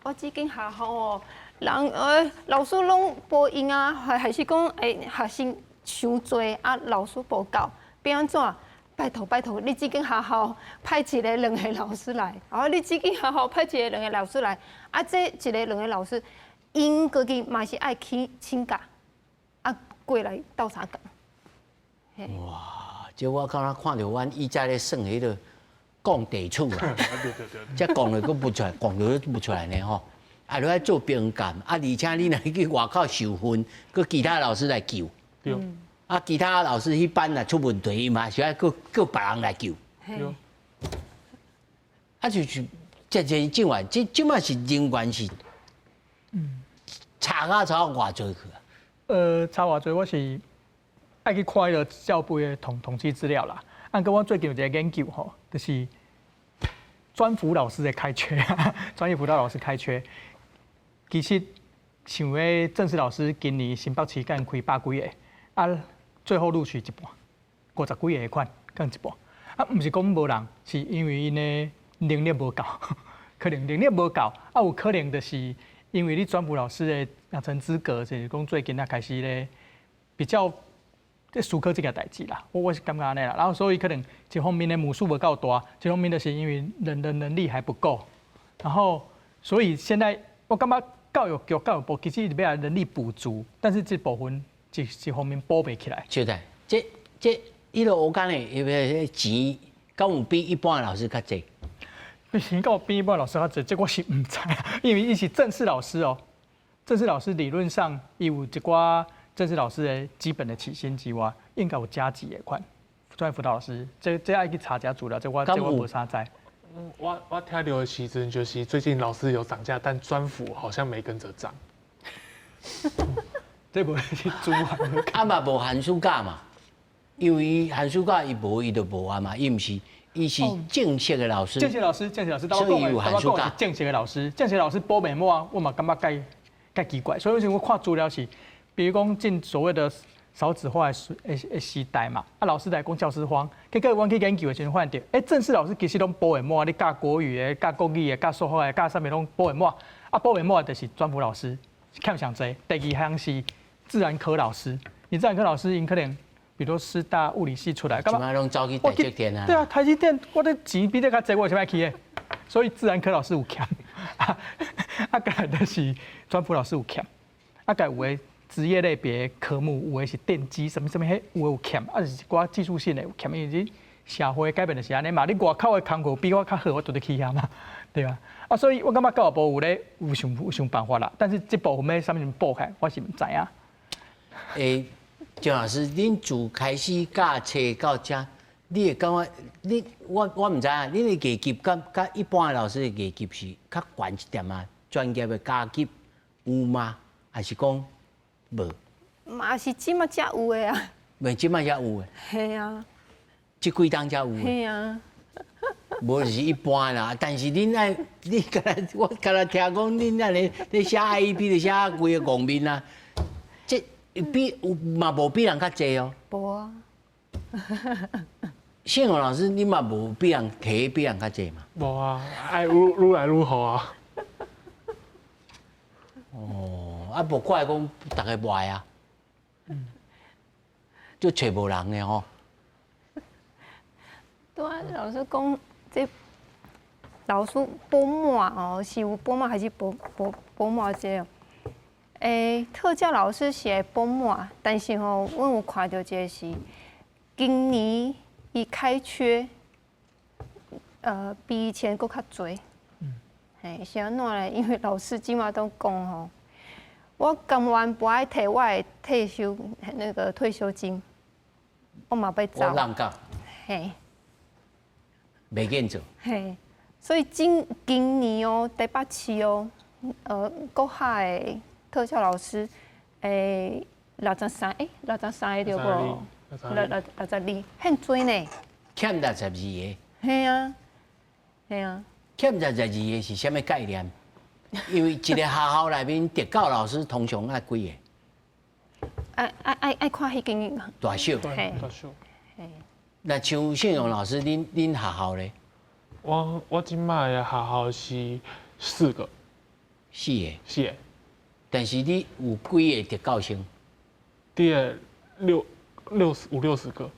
我這間學校哦，人老師攏無閒啊，還是講欸學生傷濟啊，老師無夠，欲按怎？拜託拜託，你這間學校派一个兩个老師來，啊，你這間學校派一个兩个老師來，啊，這一个兩个老師，𪜶家己嘛是愛去請假，啊，過來鬥相共。哇！這我敢若看著阮以前咧耍彼个講地處啊，這講了閣無出來，講了閣無出來呢吼。啊，你愛做評鑑，啊，而且你若去外口受訓，閣其他老師來救。對。啊，其他老師彼班若出問題，伊嘛是愛閣叫別人來救。對。啊，就是這這這款，這這馬是人員是，差啊差偌濟去啊？差偌濟，我是愛去看彼个教部的統計資料啦。啊，閣我最近有一个研究吼，就是專輔老師的開缺，專業輔導老師開缺。其實像彼正式老師，今年新北市敢開百幾个，啊，最後錄取一半，五十幾个款，降一半。啊，毋是講無人，是因為𪜶的能力無夠，可能能力無夠，啊，有可能就是因為你專輔老師的養成資格，就是講最近啊開始咧比較咧思考這个代誌啦，我是感覺按呢啦，然後所以可能一方面的母數無夠大，一方面就是因為人的能力還不夠，然後所以現在。我感覺教育局、教育部其實是欲人力補足，但是這部分一一方面補袂起來。就對，這這伊個烏干的，伊個錢，敢有比一般的老師較濟？錢敢有比一般老師較濟，這我是毋知，因為伊是正式老師哦。正式老師理論上伊有一寡正式老師的基本的起薪之外，應該有加給的款。專業輔導老師，這這愛去查一下資料，這我這我無啥知。我我聽到的時陣就是最近老師有漲價，但專輔好像沒跟着漲。這無是主啊嘛無寒暑假嘛，因為寒暑假伊無伊就無啊嘛，伊毋是伊是正式的老師。正式老師，正式老師，所以有寒暑假。正式的老師，正式老師補袂滿，我嘛感覺蓋蓋奇怪。所以我看資料是，比如講進所謂的少子化的時的時代嘛，啊老師來講教師荒，結果阮去研究的時陣發現著，欸正式老師其實攏補會滿，你教國語的、教國語的、教數學的、教啥物攏補會滿，啊補袂滿就是專輔老師欠上濟。第二項是自然科老師，你自然科老師𪜶可能，比如師大物理系出來，這擺攏走去台積電啊？對啊，台積電我的錢比這較濟，我為啥物愛去的？所以自然科老師有欠，啊啊，閣來就是專輔老師有欠，啊，閣有的職業類別科目有的是電機什麼什麼，彼有的有欠，啊是一寡技術性的有欠，因為社會改變就是按呢嘛，你外口的工課比我較好，我就得去遐嘛，對吧？啊，所以我感覺教育部有咧有想有想辦法啦，但是這部分欲啥物時陣補起來，我是毋知影。欸，張老師，恁自開始教冊到遮，你會感覺你我我毋知影，恁的階級佮佮一般的老師的階級是較懸一點啊？專業的加級有嗎？還是講無？嘛是這馬才有的啊。袂這馬才有的。嘿啊。這幾冬才有的。嘿啊。無就是一般啦，但是恁愛，你敢若我敢若聽講恁按呢咧寫 IEP 就寫規个戇面啊，這比有嘛無比人較濟哦。無啊。謝勇老師，你嘛無比人提比人較濟嘛？無啊，愛愈愈來愈好啊。哦，啊無怪講逐家袂啊，就揣無人的吼。對啊，老師講這老師補滿哦，是有補滿還是補補補滿這個？欸，特教老師是會補滿，但是吼，阮有看到一個是今年伊開缺，比以前閣較濟。嘿，是按怎咧？因為老師這馬都講吼，我甘願無愛提我的退休那個退休金，我嘛欲走。我讓教。嘿。袂見做。嘿，所以今今年哦，台北市哦，國校的特教老師，欸，63，欸，63個對無？六六六十二，很濟呢。欠六十二個。嘿啊，嘿啊。欠六十二個是啥物概念？因為一個學校內面特教老師通常愛幾個？愛愛愛愛看彼間大小。嘿。大小。嘿。那像信勇老師，恁恁學校咧？我我這擺的學校是四個。四個。四個。但是你有幾個特教生？佇六六十五六十個。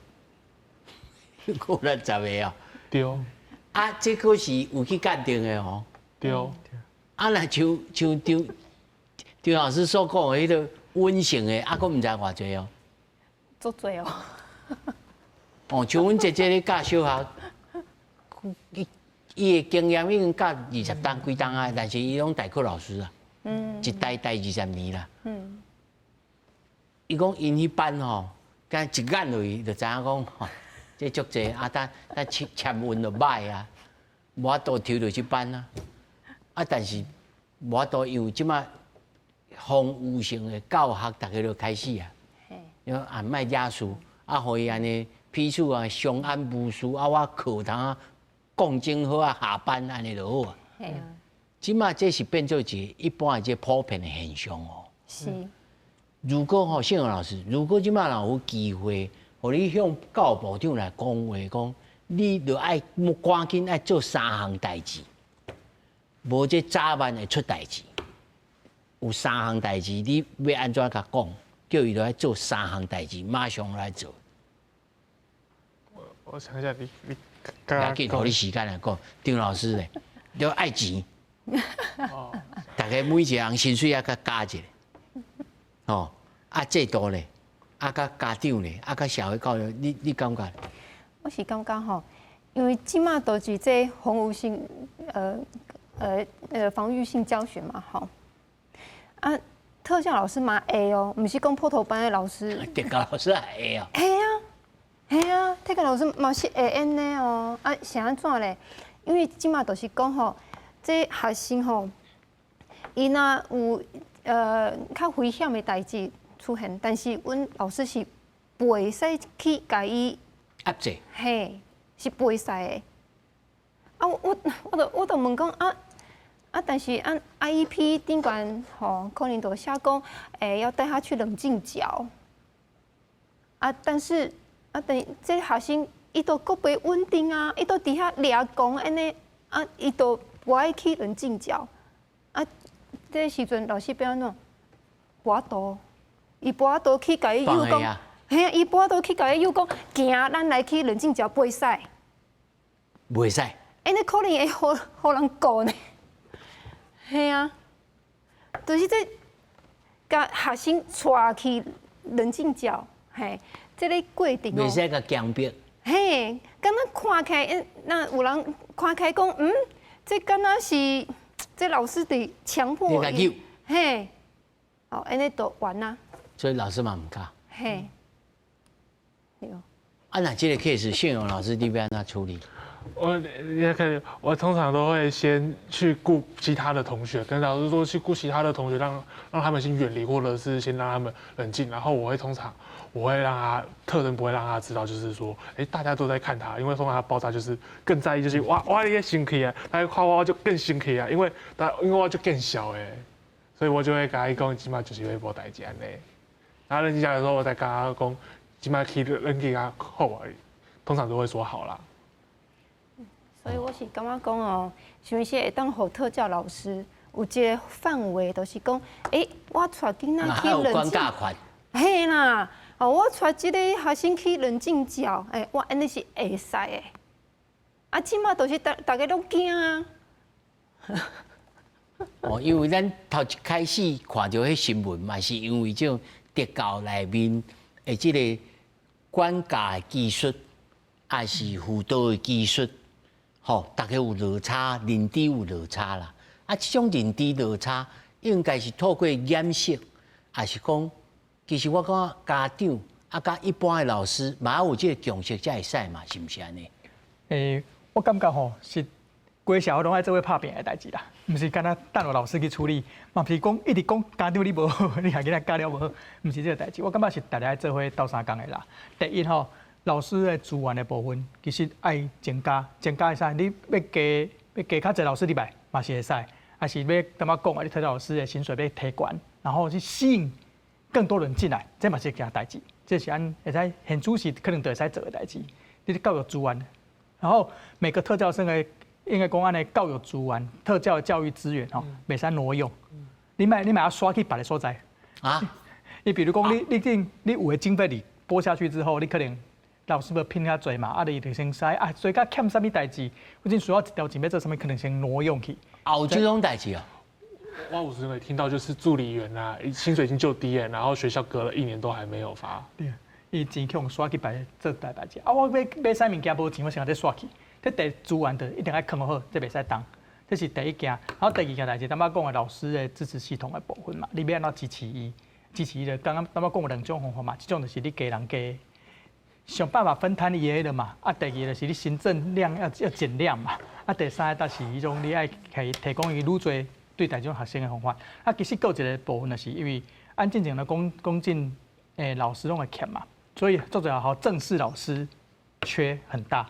五六十個哦。對。啊，這個是有去鑑定的吼。對。啊，若像像張張老師所講的彼個穩性的，啊，閣毋知偌濟哦。足濟哦。哦，像阮姐姐咧教小學，伊伊的經驗已經教二十冬幾冬啊，但是伊攏代課老師啊，一代代20年啦。伊講𪜶彼班吼，敢一眼落去就知影講，吼，這足濟啊，等等簽簽運就歹啊，無法度抽著這班啊。啊，但是無法度，因為這馬防禦性的教學，逐家都開始啊，因為啊，莫惹事，啊，予伊按呢彼此啊相安無事，啊，我課通啊講真好啊，下班按呢就好啊。這馬這是變做一個一般的這普遍的現象哦。是。如果吼，信榮老師，如果這馬若有機會，予你向教育部長來講話，講你著愛趕緊愛做三項代誌，無這早晚會出代誌。有三項代誌，你欲按怎共講？叫伊著愛做三項代誌，馬上來做。我我想一下，你你趕緊，予你時間來講，張老師咧，著愛錢。逐逐家每一个人薪水也閣加一下，哦，啊制度咧，啊佮家長咧，啊佮社會教育，你感覺？我是感覺吼，因為這馬都是這防禦性，防禦性教學嘛，吼。啊，特教老師嘛會哦，毋是講普通班的老師。特教老師也會哦。會啊，會啊，特教老師嘛是會按呢哦。啊，是按怎咧？因為這馬就是講吼，這學生吼，伊若有較危險的代誌出現，但是阮老師是袂使去共伊壓制。嘿，是袂使的。啊，我就問講啊啊，但是按 IEP 頂懸吼，可能就寫講，要帶他去冷靜角。啊，但是啊，等這學生伊都閣袂穩定啊，伊都佇遐掠狂按呢，啊，伊都無愛去冷靜角。啊，這時陣老師欲按怎？無法度，伊無法度去共伊誘講，嘿啊，伊無法度去共伊誘講，行，咱來去冷靜角袂使。袂使。按呢可能會予人告呢。嘿啊，就是這共學生帶去冷靜角，嘿，這个過程袂使共強迫。嘿，敢若看起來，那有人看起來講，嗯，這敢若是這老師佇強迫伊，嘿，哦，按呢就完啊。所以老師嘛毋敢。嘿，對。啊，那這個 case，謝勇老師你欲按怎處理？我也可以，我通常都會先去顧其他的同學，跟老師說去顧其他的同學，讓他們先遠離，或者是先讓他們冷靜。然後我會通常我會讓他特徵不會讓他知道，就是說，哎，大家都在看他，因為通常他爆炸就是更在意，就是哇哇你也生氣啊，他誇我就更生氣啊，因為我就更小哎，所以我就會共伊講，這馬就是會無代誌按呢。然後冷靜下來的時候，我再共伊講，這馬去冷靜較好啊，通常都會說好啦。所以我是感覺講哦，是毋是會當予特教老師有一個範圍，就是講，欸，我帶囡仔去冷靜，嘿啦，哦，我帶這个學生去冷靜角，欸，我按呢是會使的。啊，這馬就是逐家攏驚啊。哦，因為咱頭一開始看著彼新聞嘛，是因為這種特教內面的這個管教的技術，抑是輔導的技術。吼，逐家有落差，認知有落差啦。啊，這種認知落差，應該是透過掩飾，抑是講，其實我感覺家長啊，佮一般的老師，嘛有這個共識才會使嘛，是毋是按呢？欸，我感覺吼是規社會攏愛做伙拍拚的代誌啦，毋是干焦等予老師去處理，嘛毋是講一直講家長你無好，你共囡仔教了無好，毋是這個代誌。我感覺是大家愛做伙鬥相共的啦。第一吼，老師的資源的部分，其實愛增加，增加會使，你欲加較濟老師入來嘛是會使，還是欲感覺講啊，你特教老師的薪水欲提懸，然後去吸引更多人進來，這嘛是一件代誌。這是按會使現主時可能就會使做的代誌。你教育資源，然後每個特教生的應該講按呢教育資源、特教的教育資源吼，袂使挪用。你莫愛刷去別个所在啊？你比如講，你有的經費你撥下去之後，你可能老師欲聘較濟嘛，啊，你就先使啊，所以較欠啥物代誌，或者需要一條錢欲做啥物，可能先挪用去。有這種代誌哦。我有時會聽到就是助理員啊，薪水已經就低了，然後學校隔了一年都還沒有發。對，伊錢去予刷去別做代誌。啊，我買啥物件無錢，我先共你刷去。這第資源就一定愛囥好，這袂使動。這是第一件。然後第二件代誌，淡薄講的老師的支持系統的部分嘛，你欲按怎支持伊？支持伊就剛剛淡薄講有兩種方法嘛，一種就是你加人加，想辦法分攤伊的彼個嘛。啊，第二個就是你行政量要減量嘛。啊，第三個就是彼種你愛提供伊愈濟對待這種學生的方法。啊，其實閣有一個部分就是因為按進前來講講進，老師攏會欠嘛，所以足濟學校正式老師缺很大。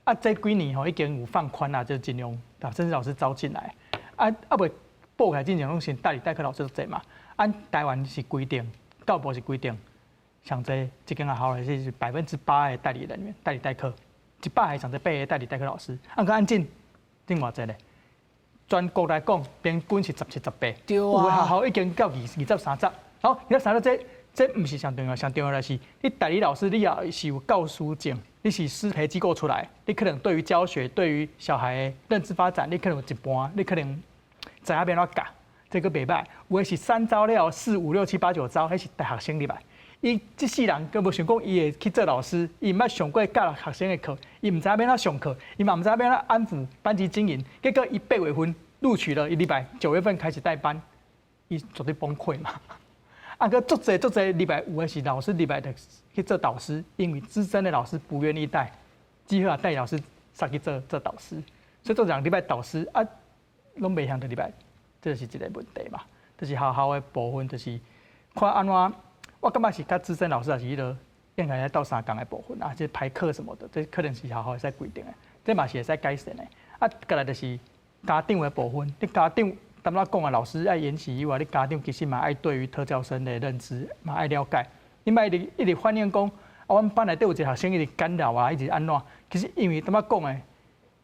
啊，這幾年吼已經有放寬啦，就盡量把正式老師招進來。啊啊，未報起來進前攏是代理代課老師濟嘛。按台灣是規定，教育部是規定，上濟這間學校是8%的代理人員、代理代課，100個上濟八個代理代課老師。啊，閣按進進偌濟咧？全國來講，平均是17、18。對啊。有的學校已經到20、30。好，20、30這毋是上重要，上重要的是你代理老師，你也是有教師證，你是師培機構出來，你可能對於教學、對於小孩的認知發展，你可能有一半，你可能知影欲按怎教。這閣袂䆀。有的是三招了後，四五六七八九招，彼是大學生入來。伊這世人閣無想講伊會去做老師，伊毋捌上過教學生的課，伊毋知影欲按怎上課，伊嘛毋知影欲按怎安撫班級經營。結果伊8月份錄取了，伊禮拜9月份開始帶班，伊絕對崩潰嘛。啊，閣足濟足濟禮拜有的是老師禮拜就去做導師，因為資深的老師不願意帶，只好帶老師殺去做做導師。所以做人禮拜導師啊，攏袂曉得禮拜，這是一個問題嘛。就是學校的部分，就是看按怎。我感覺是較資深老師，也是彼個應該愛鬥相共的部分啊，這排課什麼的，這可能是學校會使規定的，這嘛是會使改善的。啊，過來就是家長的部分，你家長淡仔講啊，老師愛研習以外，你家長其實嘛愛對於特教生的認知嘛愛了解。你莫一直一直反映講，啊，阮班內底有一個學生一直干擾啊，一直按怎？其實因為淡仔講的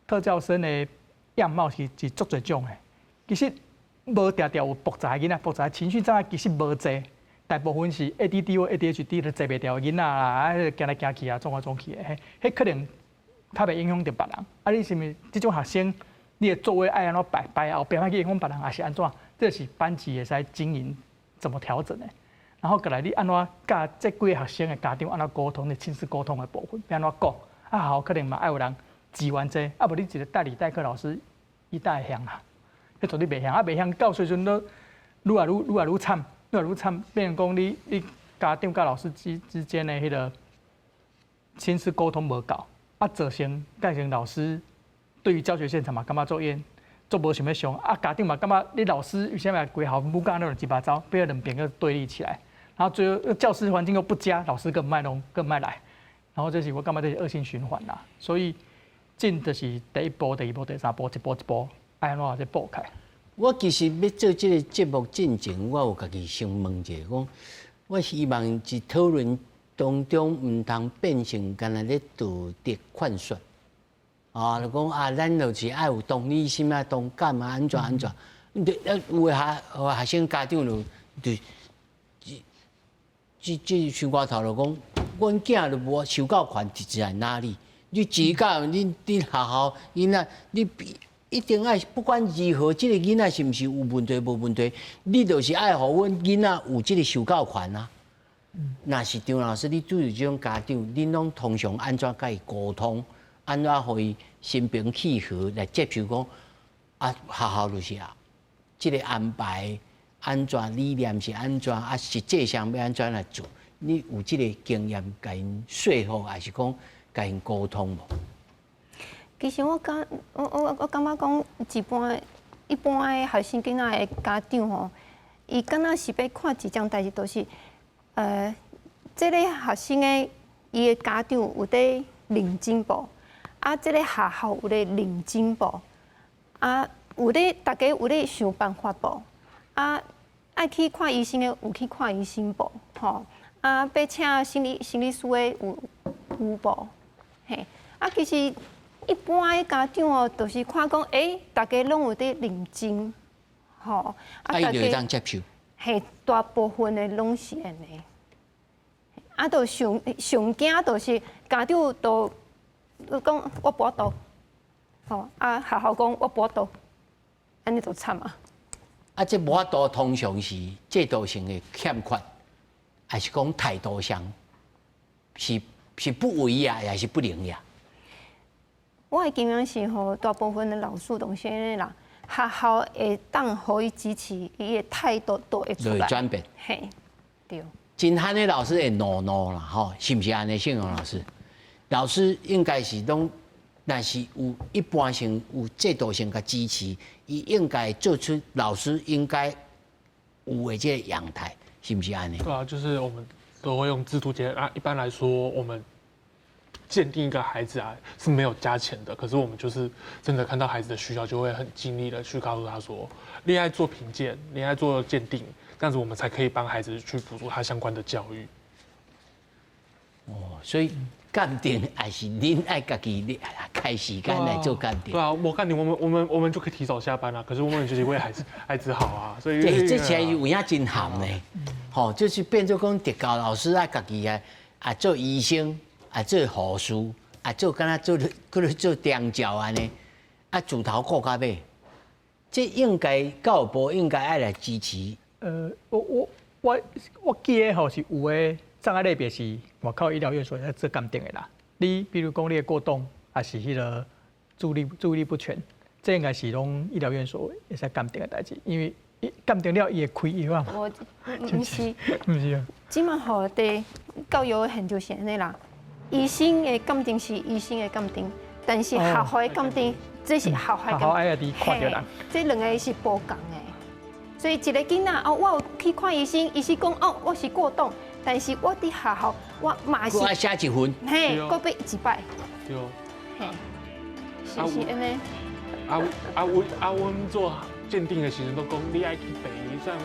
特教生的樣貌是是足濟種的，其實無定定有複雜的囡仔，複雜情緒障礙其實無濟。大部分是 ADD 或 ADHD 都坐袂牢的囡仔啦，啊，行來行去啊，創來創去的，彼彼可能較袂影響著別人。啊，你是毋是這種學生，你的座位愛按怎擺，擺後壁莫去影響別人，還是按怎？這是班級會使經營怎麼調整的。然後過來你按怎佮這幾個學生的家長按怎溝通，你親子溝通的部分，欲按怎講？啊，學校可能嘛愛有人支援這個，啊無你一個代理代課老師，伊呾會曉啊？彼絕對袂曉，啊袂曉到時陣都愈來愈愈來愈慘。愈來愈慘，變成講你你家長佮老師之之間的彼個親子溝通無夠，啊造成變成老師對於教學現場嘛感覺足厭，足無想欲上，啊家長嘛感覺你老師為啥物規校母教那亂七八糟，變兩邊閣對立起來，然後最後教師環境又不佳，老師更莫弄更莫來，然後這是我感覺這是惡性循環啦，所以進就是第一步、第二步、第三步，一步一步愛按怎這步開。我其實欲做這個節目進前，我有家己先問一下，講我希望佇討論當中毋通變成干焦咧道德勸說，啊，就講啊，咱就是愛有同理心啊，同感啊，按怎按怎。對，啊，有的學學生家長就就這這傷過頭就講，阮囝就無受教權佇在哪裡？你指教恁恁學校囡仔，你一定愛不管如何，這個囡仔是毋是有問題無問題，你就是愛予阮囡仔有這個受教權啊。若是張老師，你對這種家長，恁攏通常按怎佮伊溝通？按怎予伊心平氣和來接受講啊？學校就是啊，這個安排按怎理念是按怎啊？實際上欲按怎來做？你有這個經驗，共𪜶說服，還是講共𪜶溝通無？其實我感我我我感覺講，一般一般的學生囡仔的家長吼，伊敢若是欲看一件代誌，就是，這個學生的伊的家長有佇認真無？啊，這個學校有咧認真無？啊，有咧大家有咧想辦法無？啊，愛去看醫生的有去看醫生無？吼，啊，欲請心理心理師的有有無？嘿，啊，其實一般的家長哦，就是看講，欸，大家攏有佇認真，吼，啊，伊就會當接受。嘿，大部分的攏是按呢。啊，就上上驚就是家長都講我無法度，吼，啊，學校講我無法度，按呢就慘啊。啊，這無法度通常是制度性的欠缺，還是講態度上是是不為啊，還是不能呀？我的經驗是吼，大部分的老師攏是按呢啦，學校會當予伊支持，伊的態度都會出來。轉變。嘿，對。真憨的老師會怒怒啦，吼，是毋是按呢？信榮老師，老師應該是攏，若是有一般性有制度性共支持，伊應該做出老師應該有的這個樣態，是毋是按呢？對啊，就是我們都會用制度鑑啊。一般來說，我們鑑定一個孩子啊是沒有加錢的，可是我們就是真的看到孩子的需要，就會很盡力的去告訴他說，你愛做評鑑，你愛做鑑定，這樣子我們才可以幫孩子去補助他相關的教育。哦，所以鑑定還是恁愛家己開時間來做鑑定。對啊，無鑑定，我們就可以提早下班啦。可是我們就是為孩子孩子好啊，所以這這其實有影真含呢。吼，就是變做講特教老師愛家己啊啊做醫生啊做護士啊做敢若做閣咧做長照按呢，啊自頭顧到尾，這應該教育部應該愛來支持。我記得吼是有的障礙類別是外口醫療院所在做鑑定的啦。你比如講你的過動，抑是彼个注意力不全，這應該是攏醫療院所會使鑑定的代誌，因為鑑定了伊會開藥啊。我毋是，毋是啊。這馬吼佇教育的現象是按呢啦，醫生的鑑定是醫生的鑑定，但是學校的鑑定，這是學校的。學校愛佇看著人。這兩个是無仝的，所以一个囡仔哦，我有去看醫生，醫生講哦，我是過動，但是我佇學校我嘛是。閣愛寫一份。嘿，閣欲一擺。對。嘿，是按呢。啊啊，阮啊，阮做鑑定的時陣攏講，你愛去病院，雖然講。